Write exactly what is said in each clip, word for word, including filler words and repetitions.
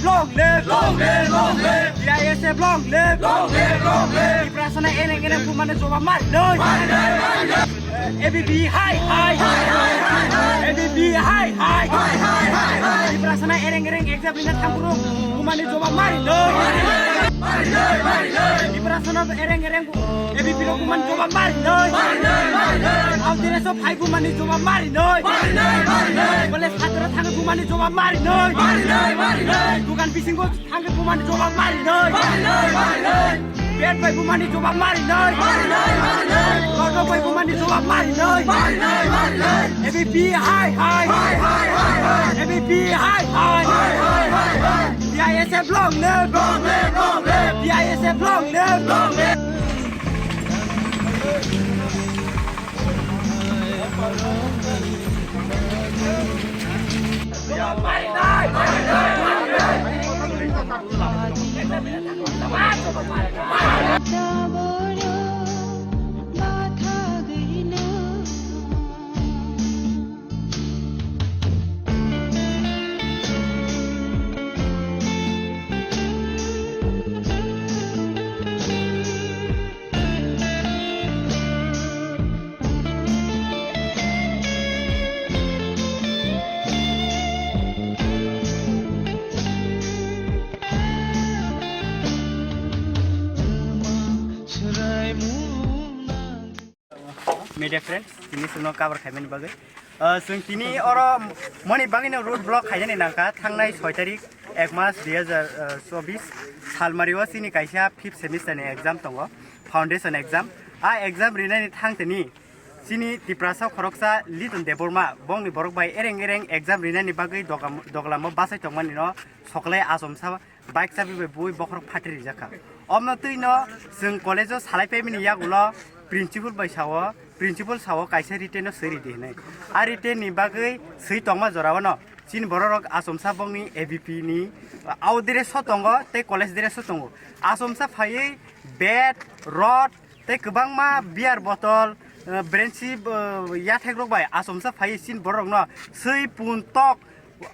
Long live, long live, long live. B I S F long live, long live, long live. Tiprasano ereng ereng bumani jobab mari noi. A B P hai hai. A B P hai hai. Tiprasano ereng ereng exam rina thangkuru bumani jobab mari noi. Tiprasano ereng ereng A B P rok bumani jobab mari noi. Audire so phai bumani jobab mari noi. Bole satro thangwi bumani jobab mari noi. Dukan bisingo thangwi bumani jobab mari noi. Bed bai bumani jobab mari noi. Kodo bai bumani jobab mari noi. A B P hai hai. A B P hai hai. B I S F long live, long live, long live. B I S F long live, long live. Media friends, tini chwngno cover khaimani bagwi. Ah, chwng tini oro moni bagwino road block khainani nangkha, thangnai soi tarik ek mas dui hajar chobis salmario chini kaisa fifth semester ni exam tongo, foundation exam. A exam rinani thangtini chini Tiprasa khoroksa Liton Debbarma bongni borok bai ereng ereng exam rinani bagwi dogam-, doglamo bachai tongmani no soklai achomsa bike chabi bai bui bokhorok phatri rijak kha. Omno twi no chwng college o salai paimani yagulo principal bai sao, principal sao kaisa written no swi ridi hinwi. A written ni bagwi swi tongma jora o no chini borok rok achomsa bongni A B P ni, ah, out dress o tongo tei college dress o tongo. Achomsa phaiwi bat, rod tei kwbangma beer bottle, ah, brenchi, ah, yathek rok bai achomsa phaiwi chini borok rok no swi pun tok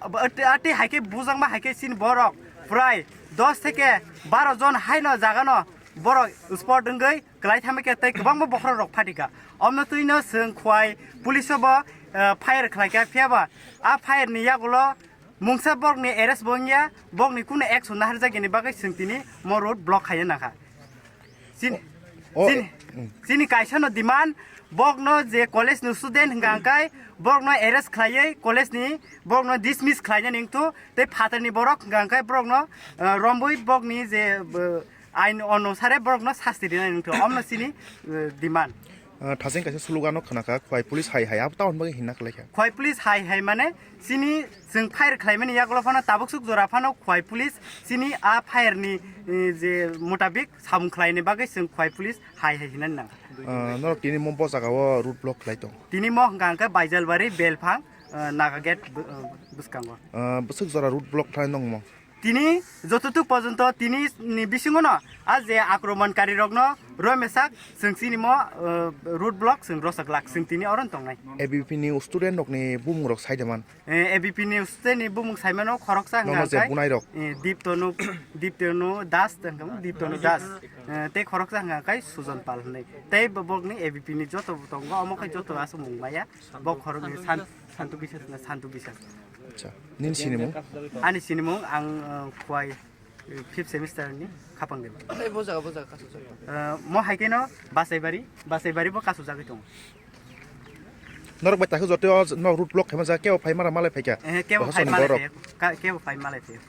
Abo ati, ati hai khe bujangma hai khe chini borok prai dos theke baro jon haino jaga no borok spot wngwi kwlai thangma khe tei kwbangma bokhorok rok phatika. Omno twi no chwng Khwai police o bo, eh, fire khlai kha, phiya ba a fire ni yagulo mungsa borok ni arrest bo wngya, borok ni kunu action naharjak yani bagwi chwng tini mo road block khaina nangkha. Chini, O, chini, mm. Chini kaisa no demand, bok no je college ni student hwnkha hwnkhe, bok no arrest khlaiwi college ni, bok no dismiss khlaina ningthu, tei phatar ni borok hwnkha hwnkhe borok no, ah, romwi bok ni je, ah, ain onusare borok no sasti rina ningthu, omno chini, ah, demand. Ah, thasing kaisa slogan no khna kha, Khwai police hai hai, abo tamoni bagwi hinna khlai kha. Khwai police hai hai mane, chini chwng fire khlaimani yagulo phano tabuk suk jora phano Khwai police chini a fire ni, eh, je mutabik samung khlaini bagwi chwng Khwai police hai hai hinani nang. Ah, norok tini mo bo jaga o road block khlai tong. Tini mo hwnkha hwnkhe Baijalbari, Belphang, eh, Naga gate bw-, eh, bwskango. Ah, bwswk jora road block khlai nong mo? Tini jototuk porjonto tini ni bisingo no a je akromon kari rok no romesak chwng chini mo, eh, road block chwng rosak lak chwng tini oro tongnai. A B P ni student rok ni bumung rok sai de man. Eh, A B P ni student ni bumung saimano khoroksa hwnkha Nono je hwnkhe, bunai rok. Eh, Diptonu, Diptonu Das, hwnkha Diptonu Das. Eh, tei khoroksa hwnkha hwnkhe Sujon Pal hwnwi. Tei bo-, bokni A B P ni joto bo tongo, omo khe joto aswk mung maya. Bo khorokni San-, Santu Biswas na Santu Biswas. Acha. Nini sinimung? Ani sinimung ang, eh, Khwai, eh, fifth semester ni Khapang Deba. Ei, bo jaga, bo jaga, kasu jaga. Eh, mo hai khe no Basaibari, Basaibari bo kasu jagwi tongo. Norok bai takhu joto o no road block khaima jaga kebo phai mara malai phaikha. Eh, kebo phai Proshasoni malai borok. Phaikha, ka-, kebo phai malai phaikha.